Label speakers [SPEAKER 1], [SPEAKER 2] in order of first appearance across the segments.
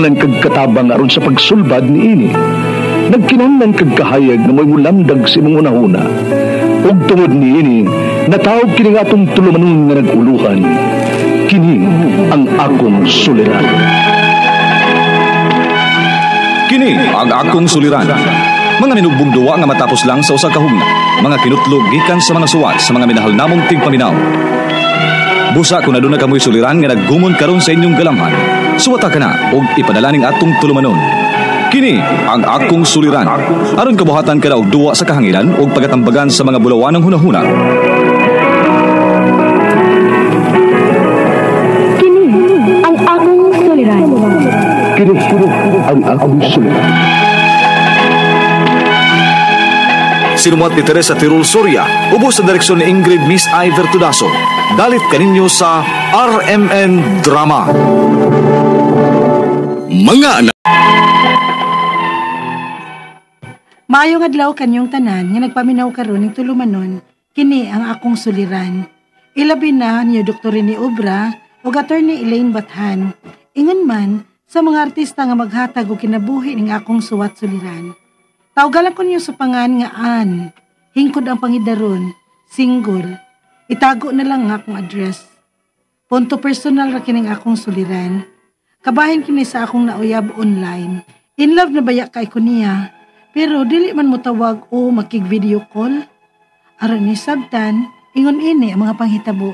[SPEAKER 1] Nagkinahanglan kag katabang aron sa pagsulbad niini. Nagkinahanglan kag kahayag nga mo'y mulamdag sa imong hunahuna. Ug tungod niini, natawag kini nga atong tulumanon nga nag-uluhan. Kini ang akong suliran.
[SPEAKER 2] Kini ang akong suliran. Mga minugbong duwa nga matapos lang sa usa ka hugna. Mga kinutlog gikan sa mga suwat sa mga minahal namong tigpaminaw. Busa kung aduna kamoy suliran nga naggumon karon sa inyong galamhan. Suwata ka na og ipadala ning atong tulumanon. Kini ang akong suliran. Aron kabuhatan ka na og duwa sa kahanginan og pagatambagan sa mga bulawanong hunahuna.
[SPEAKER 3] Kini ang akong suliran.
[SPEAKER 1] Kini ang akong suliran.
[SPEAKER 2] Sinumuat ni Teresa Tirul Soria, ubos sa direksyon ni Ingrid Miss Iver Tudaso. Dalit kaninyo sa RMN Drama.
[SPEAKER 4] Mga anak.
[SPEAKER 5] Maayong adlaw kanyong tanan nga nagpaminaw karon ning tulumanon, kini ang akong suliran. Ilabi na niyo Dr. Rene Obra ug Attorney Elaine Bathan. Ingon man sa mga artista nga maghatag og kinabuhi ning akong suwat suliran. Tawgalan ko niyo sa pangan nga Ann. Hingkod ang pangidaron, single. Itago na lang ang akong address. Punto personal ra kining akong suliran. Kabahin kini sa akong nauyab online. In love na baya kay ko niya. Pero dili man mo tawag o makig-video call. Aron ni sabtan, ingon ini ang mga panghitabo.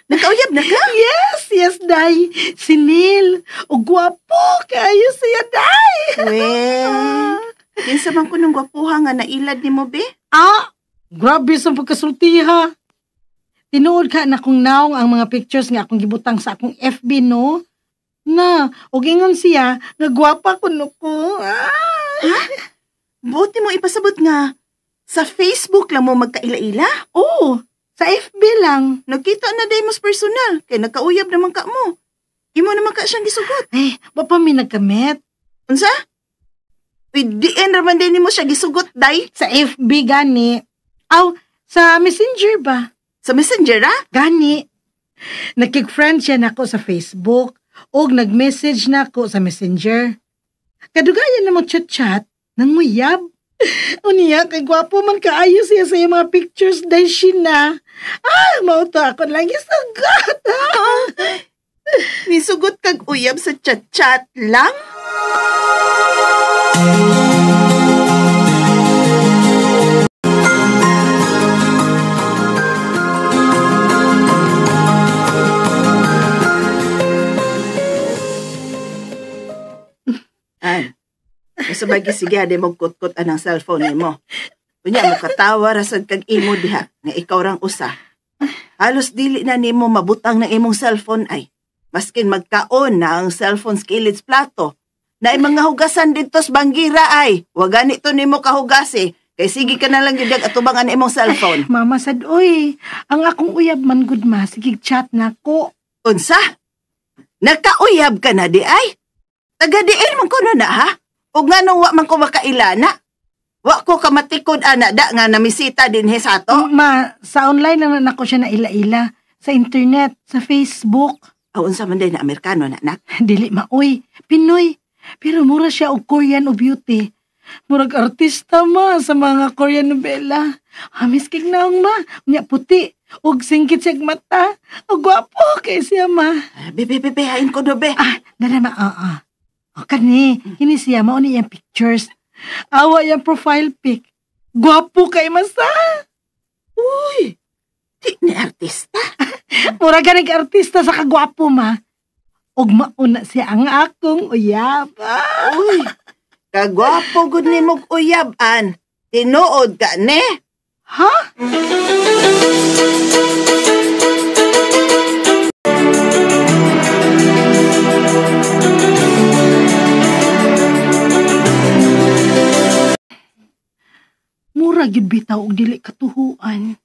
[SPEAKER 6] Nakauyab na ka?
[SPEAKER 5] Yes, day. Si Neil. O gwapo kayo siya, day.
[SPEAKER 6] Well, kinsa man ko nung gwapuha nga nailad ni mo, be?
[SPEAKER 5] Ah, grabe sa pagkasultiha. Tinuod ka na kung naong ang mga pictures nga akong gibutang sa akong FB, no? Na, og ingon siya, nga gwapa kuno ko. Ah.
[SPEAKER 6] Ha? Buti mo ipasabot nga, sa Facebook lang mo magkaila-ila?
[SPEAKER 5] Oo. Sa FB lang.
[SPEAKER 6] Nagkita na day mas personal, kay nagkauyab naman ka mo. Imo naman ka siyang gisugot.
[SPEAKER 5] Eh, wa pa mi nagkamet.
[SPEAKER 6] Unsa? Uy, diin raman din mo siya gisugot, day.
[SPEAKER 5] Sa FB gani. Aw, sa Messenger ba?
[SPEAKER 6] Sa Messenger, ah?
[SPEAKER 5] Gani. Nakig-friend siya nako sa Facebook og nag-message nako sa Messenger. Kadugayan na mo chat-chat, nanguyab. Unya, kay gwapo man kaayo siya sa iyang mga pictures dahil siya na. Ah, mauto ako lang isugot.
[SPEAKER 6] Nisugot kag uyab sa chat-chat lang? Ay. Basta bagi sige, ade magkutkot anang cellphone nimo. Unya mo katawa rasad kag imo diha nga ikaw rang usa. Halos dili na nimo mabutang ng imong cellphone ay. Maskin magkaon na ang cellphone sa kilid plato. Na mga hugasan didto sa banggira ay. Wa ganito nimo kahugasi. Kay sige ka na lang gyud atubang ang imong cellphone.
[SPEAKER 5] Ay, mama sad oy, ang akong uyab man gud ma, sige chat nako.
[SPEAKER 6] Unsa? Nakauyab ka na di ay? Taga diin man kuno na ha? O nga nung wa man ko makailana? Wa ko kamatikod ana da nga namisita dinhi sa ato.
[SPEAKER 5] Ma, sa online lang na nako siya na ila-ila. Sa internet, sa Facebook.
[SPEAKER 6] Aw, unsa man din na Amerikano na, anak?
[SPEAKER 5] Dili maoy, Pinoy. Pero mura siya og Korean o beauty. Murag artista ma sa mga Korean novela. Hamis kig naong ma, unya puti. Og singkit siya mata. Og gwapo kay siya ma.
[SPEAKER 6] Bebe, bebe, hain ko do be.
[SPEAKER 5] Ah, dara ma, oo. O kani, kini siya, mauni iyang pictures. Awa iyang profile pic. Gwapo kay masa.
[SPEAKER 6] Uy, di ni artista.
[SPEAKER 5] Mura ganig artista sa kagwapo ma. Og mauna siya ang akong uyab. Ah.
[SPEAKER 6] Uy, kagwapo gud ni mog uyab an. Tinuod ka ne?
[SPEAKER 5] Ha? Mura gyud bitaw og dili katuhuan.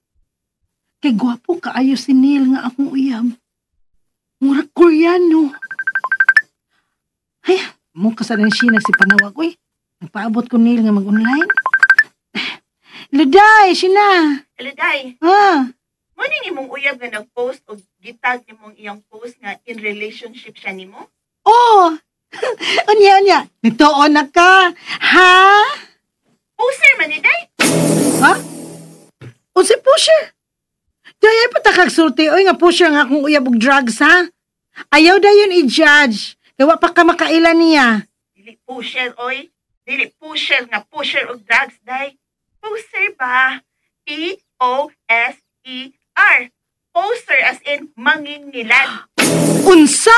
[SPEAKER 5] Kay gwapo kaayo si Neil nga akong uyab. Mura Koreano. Ay, mo kasalan siya nagsipanawag. Uy, nagpaabot ko Neil nga mag-online. Luday, sina.
[SPEAKER 4] Luday.
[SPEAKER 5] Ah.
[SPEAKER 4] Morning imong uyab nga nag-post og gitag nimong iyang post nga in relationship siya nimo?
[SPEAKER 5] Oh. Unya, unya. Nituon na ka. Ha?
[SPEAKER 4] Poster man ni day.
[SPEAKER 5] Ha? Unsa pusher? Dayay pa ta kag sulti oy nga pusher nga akong uyab og drugs ha? Ayaw dayon i-judge. Kay wa pa ka makaila niya.
[SPEAKER 4] Dili pusher oy. Dili pusher nga pusher og drugs day. Poser ba? P-O-S-E-R. Poser as in mangingilad.
[SPEAKER 5] Unsa?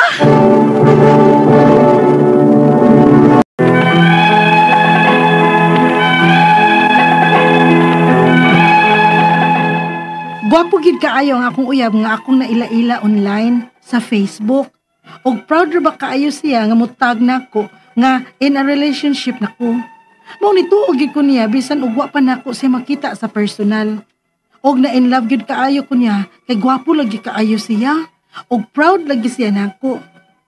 [SPEAKER 5] Gwapo gid kaayo ang akong uyab nga akong naila-ila online sa Facebook. Og proud ra ba kaayo siya nga mutag nako nga in a relationship nako. Mao nituo gid ko niya bisan og wa pa nako siya makita sa personal. Og na in love gid kaayo ko niya kay gwapo lagi kaayo siya. Og proud lagi siya nako.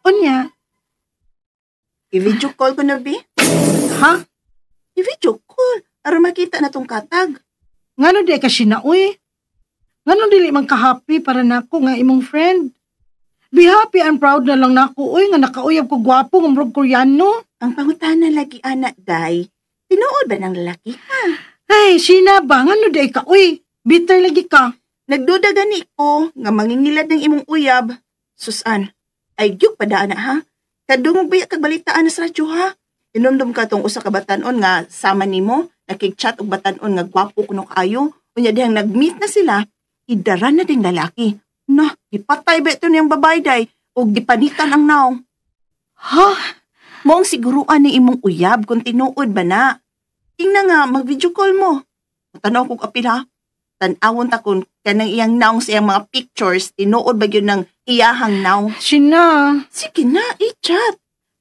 [SPEAKER 5] Unya,
[SPEAKER 6] i-video call ko na bi?
[SPEAKER 5] Ha?
[SPEAKER 6] I-video call aron makita na tong katag.
[SPEAKER 5] Ngano di ka sinaoy? Ngano dili man ka happy para nako nga imong friend? Be happy and proud na lang nako oy nga nakauyab ko gwapo nga murag Koreano.
[SPEAKER 6] Ang pangutana lagi ana day. Tinuod ba ng lalaki ha?
[SPEAKER 5] Ay, sina ba? Ngano di ka oy? Bitter lagi ka.
[SPEAKER 6] Nagduda gani ko nga mangingilad ng imong uyab. Susan, ay gyud pa daan na ha. Kadungog ba kag balitaan sa radyo ha? Inumdum ka tong usa ka batan-on nga sama nimo, nakig-chat og batan-on nga gwapo kuno kaayo. Unya dihang nag-meet na sila, idara na ding lalaki. Na, gipatay ba ito niyang babae day og gipanitan ang naong.
[SPEAKER 5] Ha?
[SPEAKER 6] Moong siguruan ni imong uyab kung tinuod ba na. Tingnan nga, mag-video call mo. Tanaw kong apil ha. Tan-awon ta kung kanang iyang naong sa iyang mga pictures, tinuod ba yun ng iyahang naong.
[SPEAKER 5] Sina.
[SPEAKER 6] Sige na, i-chat.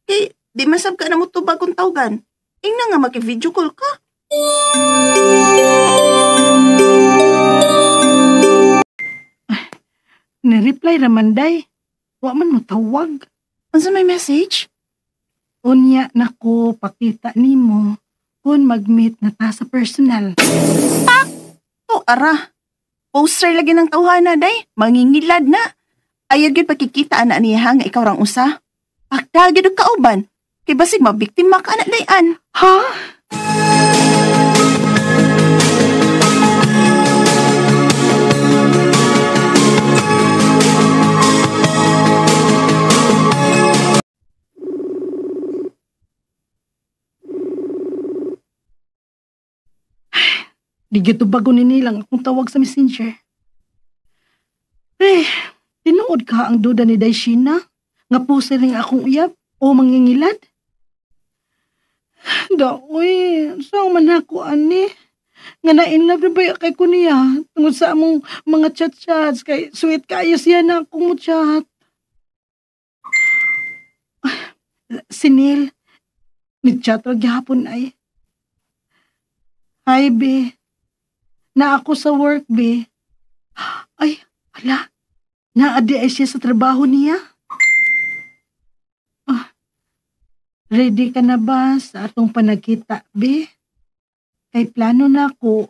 [SPEAKER 6] Kay, di masab ka na mo tubag kung tawgan. Tingnan nga, mag-video call ka.
[SPEAKER 5] Ni-reply raman day. Wa man mo tawag.
[SPEAKER 6] Unsa may message?
[SPEAKER 5] Unya nako pakita nimo kung mag-meet na ta sa personal.
[SPEAKER 6] Pakto ara. Poster lagi ng tawhana day. Mangingilad na. Ayaw gyud pakikita ana niya nga ikaw rang usa. Pakta gyud og kauban. Kay basig mabiktima ka ana dayan.
[SPEAKER 5] Ha? Di gito bago ni nilang akong tawag sa messenger. Eh, tinuod ka ang duda ni Daishina? Nga pusa rin akong uyab o mangingilad? Daoy, saan man ako ani? Nga na-inlove na ba kay ko niya? Tungod sa among mga chat-chats, kay sweet kayo siya na akong mo chat. Si Neil, nag-chat ra gihapon ay. Hi, be. Na ako sa work, be. Ay, ala. Naadi ay siya sa trabaho niya. Ah, ready ka na ba sa atong panagkita, be? Kay plano na ako.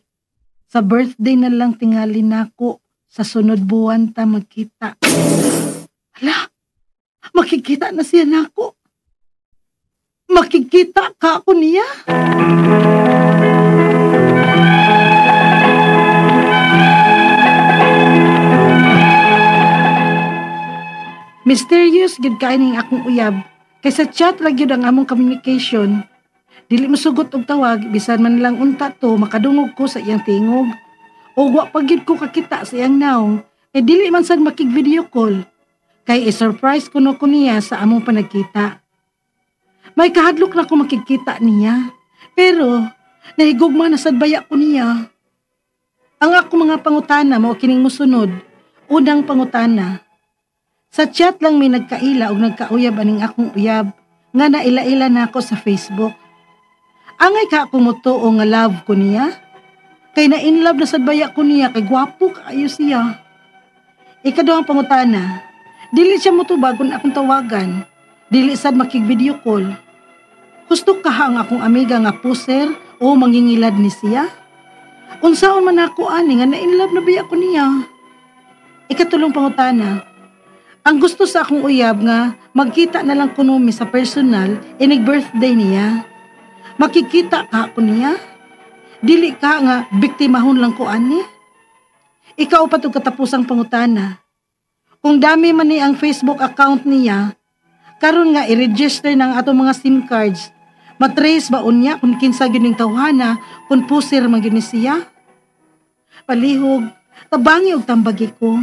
[SPEAKER 5] Sa birthday na lang tingali na ako. Sa sunod buwan ta magkita. Ala, makikita na siya na ako. Makikita ka ako niya. Mysterious gid kay ning akong uyab. Kay sa chat ra gyud ang among communication. Dili mosugot og tawag bisan man lang unta to makadungog ko sa iyang tingog. O wa pa gyud ko kakita sa iyang naong, eh dili man sad makig-video call. Kay i-surprise kuno ko niya sa among panagkita. May kahadlok na ko makikita niya. Pero nahigugma na sad baya ko niya. Ang ako mga pangutana mao kining mosunod. Unang pangutana. Sa chat lang may nagkaila og nagkauyab aning akong uyab nga naila-ila na ako sa Facebook. Angay ka ako motuo nga love ko niya? Kay na in love na sad baya ko niya kay gwapo kaayo siya. Ikaduhang pangutana, dili siya motubag kung akong tawagan. Dili sad makig-video call. Gusto ka ang akong amiga nga puser o mangingilad ni siya? Unsaon man ako ani nga na-in love na biya ko niya? Ikatulong pangutana. Ang gusto sa akong uyab nga magkita na lang kuno mi sa personal inig birthday niya. Makikita ka ko niya? Dili ka nga biktimahon lang ko ani? Ikaw pa og katapusang pangutana. Kung dami man ni ang Facebook account niya, karon nga i-register ng atong mga SIM cards, matrace ba unya kung kinsa gyud ning tawhana, kung pusir man gyud ni siya? Palihog, tabangi og tambagi ko.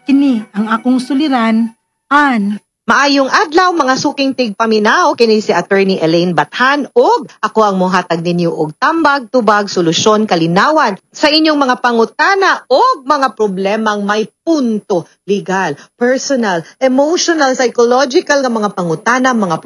[SPEAKER 5] Kini ang akong suliran, An.
[SPEAKER 7] Maayong adlaw, mga suking tigpaminaw, kini si Attorney Elaine Bathan ug ako ang mohatag ninyo og tambag, tubag, solusyon, kalinawan sa inyong mga pangutana ug mga problemang may punto legal, personal, emotional, psychological nga mga pangutana, mga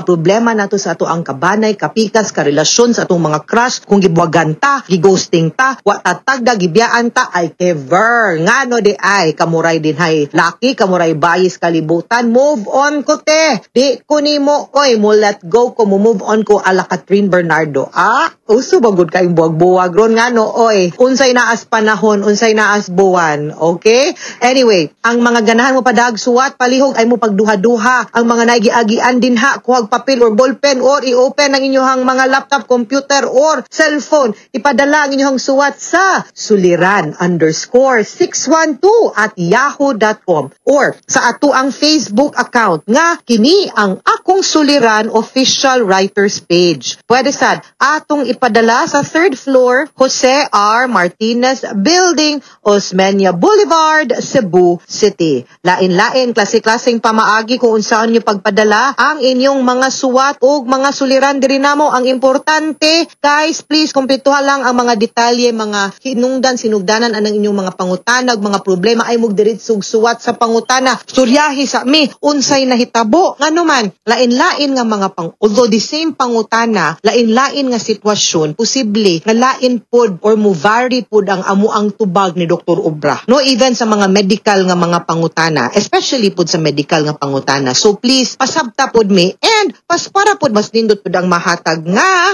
[SPEAKER 7] problema nato sa ato ang kabanay, kapikas, karelasyon sa atong mga crush, kung gibuwagan ta, gighosting ta, wa ta tagda, gibiyaan ta, ay kever. Ngano di ay, kamuray din hay laki, kamuray bayis kalibutan, move on ko te. Di ko nimo, oy, mo let go ko, mo move on ko ala Kathryn Bernardo. Ah, uso ba gud kayong buwag-buwag ron ngano, oy, unsay naas panahon, unsay naas buwan, okay? Anyway, ang mga ganahan mo padag suwat, palihog ay mo pagduha-duha. Ang mga nagiagian din ha, kuhag papel or ballpen or i-open ang inyong mga laptop, computer or cellphone. Ipadala ang inyong suwat sa suliran_612@yahoo.com or sa ato ang Facebook account nga kini ang Akong Suliran Official Writers Page. Pwede sad atong ipadala sa third floor, Jose R. Martinez Building, Osmeña Boulevard, Cebu City. Lain-lain, klase-klaseng pamaagi kung unsaon nyo pagpadala ang inyong mga suwat ug mga suliran diri namo. Ang importante, guys, please kumpletuhan lang ang mga detalye, mga hinungdan, sinugdanan anang inyong mga pangutanag, mga problema ay mugdiretsog suwat sa pangutana. Suryahi sa mi unsay nahitabo. Ngano man, lain-lain nga mga pang although the same pangutana, lain-lain nga sitwasyon, posible nga lain pod or mo vary pod ang amo ang tubag ni Dr. Obra. No, even sa mga medical nga mga pangutana, especially pod sa medical nga pangutana. So please, pasabta pod mi and pas para pod mas nindot pod ang mahatag nga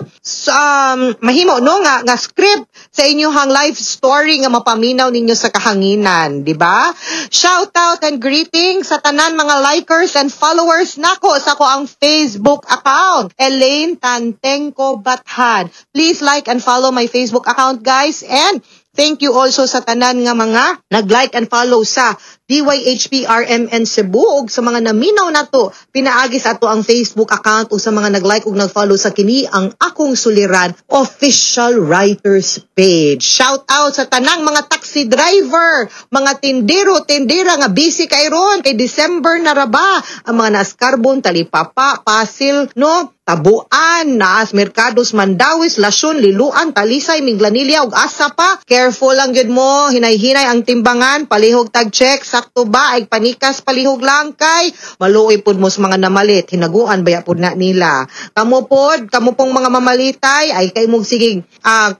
[SPEAKER 7] mahimo no nga nga script sa inyong life story nga mapaminaw ninyo sa kahanginan, di ba? Shout out and greetings sa tanan mga likers and followers nako sa ko ang Facebook account, Elaine Tantengco Bathan. Please like and follow my Facebook account, guys, and thank you also sa tanan nga mga nag-like and follow sa DYHP RMN Cebu ug sa mga naminaw nato pinaagi sa ato ang Facebook account ug sa mga nag-like ug nag-follow sa kini ang Akong Suliran Official Writers Page. Shout out sa tanang mga taxi driver, mga tindero, tindera nga busy kay ron kay December na ra ba, ang mga naskarbon, Talipapa, Pasil, no? Tabuan, naas Mercados, Mandawis, Lasyon, Liluan, Talisay, Minglanilla ug asa pa. Careful lang gyud mo, hinay-hinay ang timbangan, palihog tag check, sakto ba ay panikas palihog lang kay maluoy pud mo sa mga namalit, hinaguan baya pud na nila. Kamo pod, kamo pong mga mamalitay ay kay mong sigig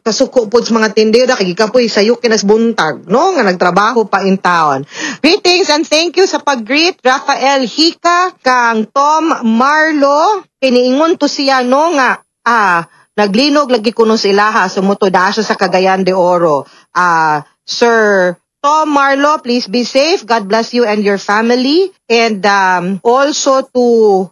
[SPEAKER 7] kasuko pod sa mga tindera kay gikapoy sayo kinas buntag, no, nga nagtrabaho pa in town. Greetings and thank you sa pag-greet Rafael Hika kang Tom Marlo. Kiniingon to siya no nga naglinog lagi kuno sila ha sumuto siya sa Cagayan de Oro. Sir Tom Marlo, please be safe. God bless you and your family. And also to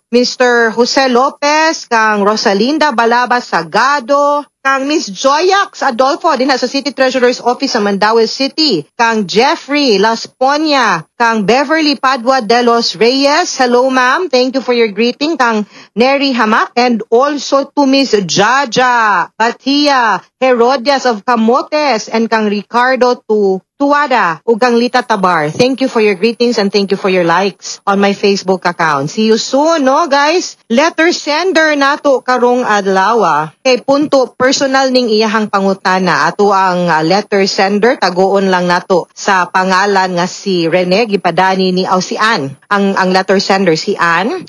[SPEAKER 7] Mr. Jose Lopez, kang Rosalinda Balaba Sagado, kang Miss Joyax Adolfo din sa City Treasurer's Office sa Mandaue City, kang Jeffrey Lasponia, kang Beverly Padua de los Reyes. Hello, ma'am. Thank you for your greeting. Kang Neri Hamak and also to Miss Jaja Batia Herodias of Camotes and kang Ricardo to Tuada ug kang Lita Tabar. Thank you for your greetings and thank you for your likes on my Facebook account. See you soon, no, guys? Letter sender nato karong adlaw. Kay punto personal ning iyahang pangutana. Ato ang letter sender taguon lang nato sa pangalan nga si Rene gipadani ni aw si Ann. Ang letter sender si Ann.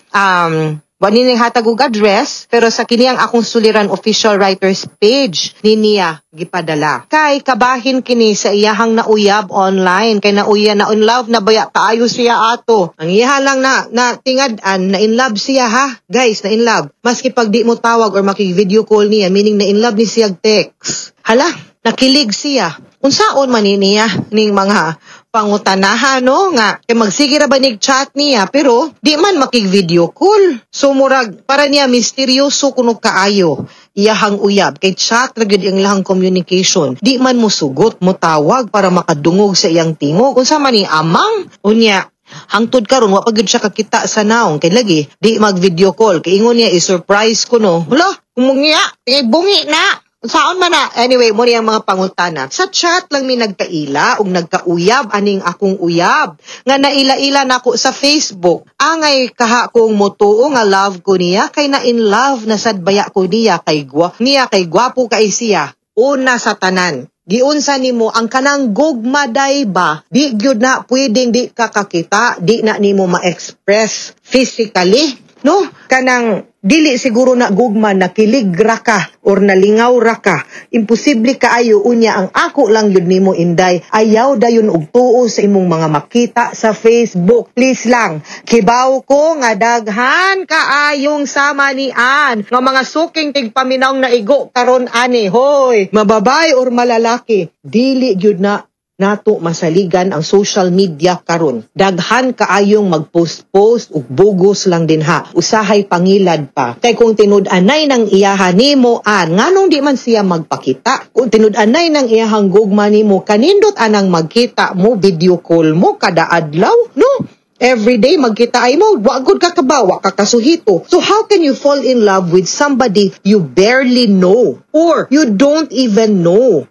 [SPEAKER 7] Wa ni hatag og address, pero sa kini ang Akong Suliran Official Writers Page ni niya gipadala. Kay kabahin kini sa iyahang nauyab online kay nauya na in love na baya kaayo siya ato. Ang iya lang na na tingad-an na in love siya ha. Guys, na in love. Maski pag di mo tawag or maki-video call niya, meaning na in love ni siya text. Hala, Nakilig siya. Unsaon man ni niya ning mga pangutanahan, no, nga kay magsige ra ba nig chat niya pero di man makig video call. So murag para niya misteryoso kuno kaayo iyahang uyab kay chat ra gyud ang ilahang communication. Di man mo sugot, mo tawag para makadungog sa iyang tingog. Unsa man ni amang? Unya hangtod karon wa pa gyud siya kakita sa naong kay lagi di mag video call kay ingon niya i-surprise ko, no. Hala, kumungya, eh, bungi na. Saan man na? Anyway, mo ang mga pangutana. Sa chat lang mi nagkaila ug nagkauyab aning akong uyab. Nga naila-ila nako sa Facebook. Angay kaha kong motuo nga love ko niya kay na in love na sad baya ko niya kay gwa niya kay gwapo kay siya. Una sa tanan, giunsa nimo ang kanang gugma day ba, di gyud na pwedeng di ka kakita, di na nimo ma-express physically, no? Kanang dili siguro na gugma, nakilig ra ka or nalingaw ra ka. Imposible kaayo. Unya ang ako lang yun nimo, inday, ayaw dayon og tuo sa imong mga makita sa Facebook, please lang. Kibaw ko nga daghan kaayong sama ni Ann nga mga suking tigpaminaw na igo karon ani. Hoy, mababay or malalaki, dili gyud na nato masaligan ang social media karon. Daghan kaayong mag-post-post ug bugos lang din ha. Usahay pangilad pa. Kay kung tinud-anay ng iyaha nimo an, nganong di man siya magpakita? Kung tinud-anay ng iyahang gugma nimo, kanindot anang magkita mo, video call mo kada adlaw, no? Every day magkita ay mo, wa gud ka kabaw, wa ka kasuhito. So how can you fall in love with somebody you barely know or you don't even know?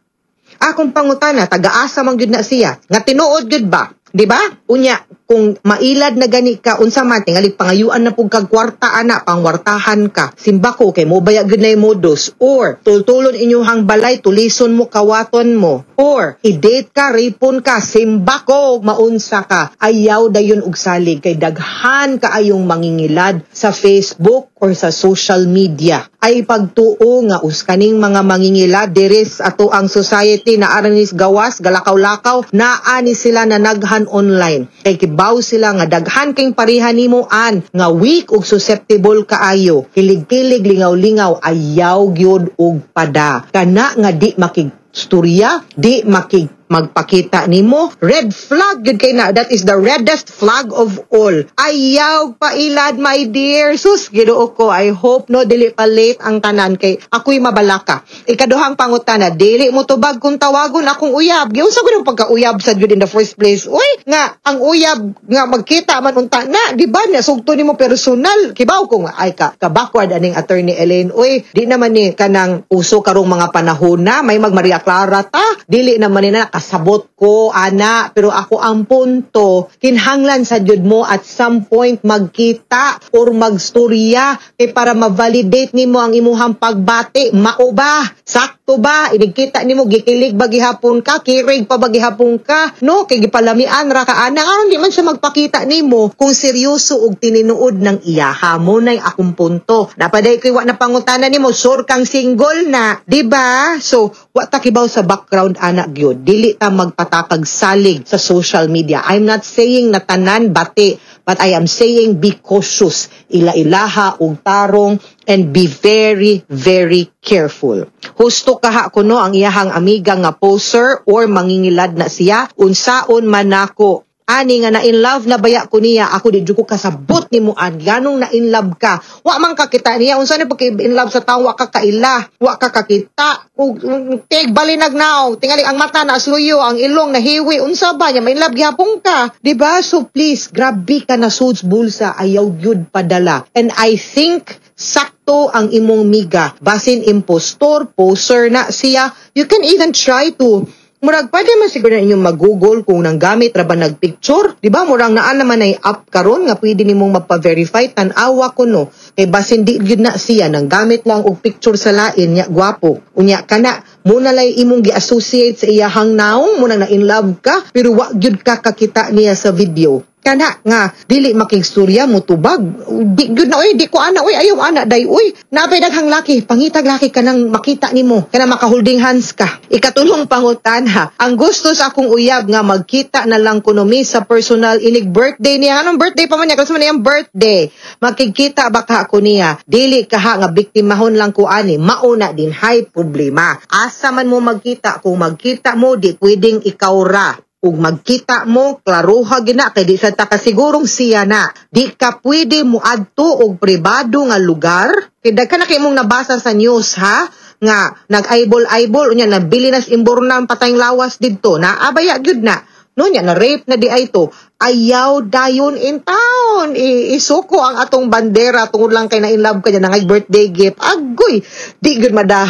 [SPEAKER 7] Akong pangutana, taga-asa man gyud na siya? Nga tinuod gyud ba? Di ba? Unya, kung mailad na gani ka, unsa man, tingali pangayuan na pug kag kwarta ana, pangwartahan ka. Simba ko kay mo baya gyud na modus, or tultulon inyuhang balay, tulison mo, kawaton mo, or i-date ka, rapon ka, simba ko maunsa ka. Ayaw dayon og salig kay daghan kaayong mangingilad sa Facebook or sa social media. Ay pagtuo nga uskaning mga mangingilad diri sa ato ang society na aranis gawas galakaw-lakaw, naa ni sila na naghan online kay kibaw sila nga daghan kay pareha nimo an nga weak ug susceptible kaayo, kilig-kilig, lingaw-lingaw. Ayaw gyud og pada kana nga di makig storya, di makig magpakita nimo, red flag gyud kay na. That is the reddest flag of all. Ayaw pailad, my dear. Sus, Ginoo ko, I hope, no, dili pa late ang tanan kay ako'y mabalaka. Ikaduhang pangutana, dili mo tubag kung tawagon akong uyab. Giunsa gud ang pagkauyab sa gyud in the first place? Uy, nga ang uyab nga magkita man unta na, di ba? Na sugto nimo personal. Kibaw ko nga ay ka ka backward aning Attorney Elaine. Uy, di naman ni kanang uso karong mga panahon na may mag Maria Clara ta. Dili naman ni na kasabot ko ana, pero ako ang punto, kinhanglan sa jud mo at some point magkita or magstorya kay para ma-validate nimo ang imuhang pagbati, mao ba, sakto ba, inig kita nimo, gikilig ba gihapon ka, kirig pa ba gihapon ka, no? Kay gipalamian ra ka ana, aron di man siya magpakita nimo kung seryoso og tininuod ng iyaha mo nay akong punto. Napaday koy wa na pangutana nimo, sure kang single na, di ba? So wa ta kibaw sa background ana gyud. Dili ta magpatakag salig sa social media. I'm not saying na tanan bati, but I am saying be cautious, ila-ilaha og tarong and be very, very careful. Husto kaha kuno ang iyahang amiga nga poser or mangingilad na siya. Unsaon man nako ani nga na in love na baya ko niya? Ako di jud ko kasabot nimo an ganong na in love ka, wa man ka kita niya. Unsa ni pagka in love sa tawo, wa ka kaila, wa ka kakita, ug tig balinag naong, tingali ang mata na asluyo, ang ilong nahiwi, unsa ba niya ma in love gihapon ka, di ba? So please, grabe ka na suds bulsa, ayaw gyud padala. And I think sakto ang imong miga, basin impostor, poser na siya. You can even try to murag pwede man siguro na inyong mag-google kung nang gamit ra ba nagpicture, di ba? Murang naa naman ay app karon nga pwede nimong mapa-verify, tan-awa ko, no. Kay basin di gyud na siya nang gamit lang og picture sa lain nya gwapo. Unya kana mo na lay imong gi-associate sa iyahang naong mo na in love ka, pero wa gyud ka kakita niya sa video. Kana nga dili makigstorya mo tubag. Di gyud na oy, di ko ana oy, ayaw ana day oy. Napay daghang laki, pangitag laki kanang makita nimo, kanang maka holding hands ka. Ikatulong pangutana, ang gusto sa akong uyab nga magkita na lang kuno mi sa personal inig birthday niya. Anong birthday pa man niya? Kasi man niyang birthday. Makikita ba ka ako niya? Dili kaha nga biktimahon lang ko ani, mauna din hay problema. Asa man mo magkita, kung magkita mo di pwedeng ikaw ra. Ug magkita mo, klaroha gina kay di sa ta kasigurong siya na. Di ka pwede moadto og pribado nga lugar. Kay daghan na kay imong nabasa sa news ha, nga nag-eyeball-eyeball unya nabili na sa imborna ang patayng lawas didto. Naabaya gyud na. No nya na rape na di ay to. Ayaw dayon in town. Isuko ang atong bandera tungod lang kay na in love ka niya nangay birthday gift. Agoy, di gyud mada.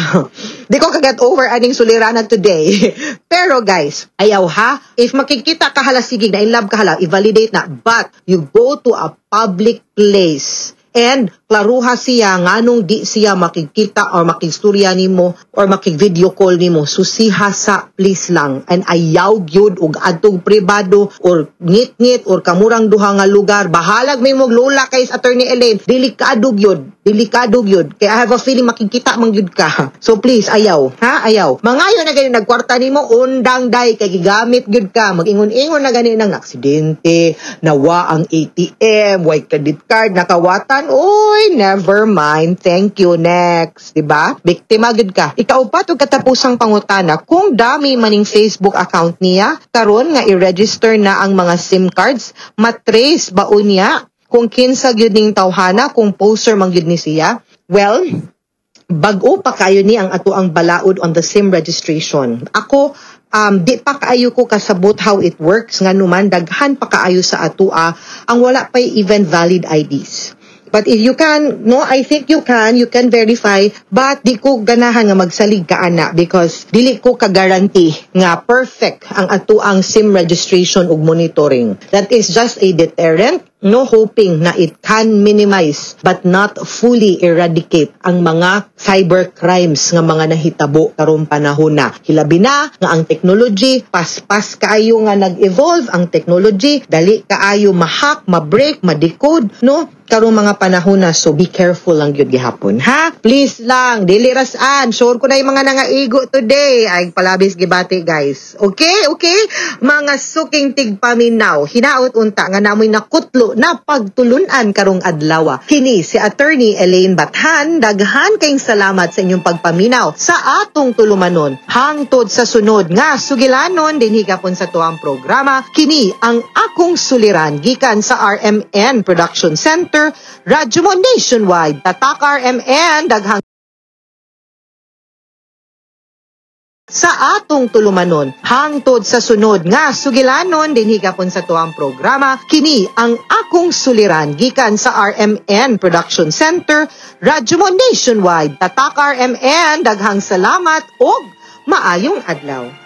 [SPEAKER 7] Di ko kaget over aning suliranan today. Pero guys, ayaw ha. If makikita ka hala sige na in love ka hala, i-validate na. But you go to a public place and klaruha siya nganong di siya makikita or makigstorya nimo or makig-video call nimo. Susiha sa please lang and ayaw gyud og adtong pribado or ngit-ngit or kamurang duha nga lugar. Bahalag may mog lola kay Attorney Elaine, delikado gyud, delikado gyud kay I have a feeling makikita man gyud ka. So please ayaw ha, ayaw. Mangayo na gani nagkwarta nimo, undang day kay gigamit gyud ka. Mag-ingon-ingon na gani nang aksidente, nawa ang ATM, way credit card nakawatan. Oy, never mind. Thank you. Next, 'di ba? Biktima gyud ka. Ikaupat ug katapusang pangutana, kung dami maning Facebook account niya, karon nga i-register na ang mga SIM cards, matrace ba unya kung kinsa gyud ning tawhana, kung poster man gyud ni siya? Well, bag-o pa kayo ni ang ato ang balaod on the SIM registration. Ako, di pa kaayo ko kasabot how it works, nga numan daghan pa kaayo sa atoa ang wala pa even valid IDs. But if you can, no, I think you can verify, but di ko ganahan nga magsalig ka ana because dili ko ka-guarantee nga perfect ang atoang SIM registration ug monitoring. That is just a deterrent, no, hoping na it can minimize but not fully eradicate ang mga cyber crimes nga mga nahitabo karong panahon na. Hilabi na nga ang technology paspas kaayo nga nag-evolve ang technology, dali kaayo ma-hack, ma-break, ma-decode, no, karong mga panahon na. So be careful lang gyud gihapon ha, please lang. Dili rasaan, sure ko na yung mga nangaigo today ay palabis gibati guys. Okay, mga suking tigpaminaw, hinaot unta nga namoy nakutlo na pagtulunan karong adlaw. Kini si Attorney Elaine Bathan. Daghan kayong salamat sa inyong pagpaminaw sa atong tulumanon. Hangtod sa sunod nga sugilanon dinhi gapon sa tuang programa, kini ang akong suliran gikan sa RMN Production Center, Radyo Mo Nationwide. Tatak RMN, daghang sa atong tulumanon. Hangtod sa sunod nga sugilanon dinhi gapon sa tuang programa, kini ang akong suliran gikan sa RMN Production Center, Radyo Mo Nationwide. Tatak RMN, daghang salamat og maayong adlaw.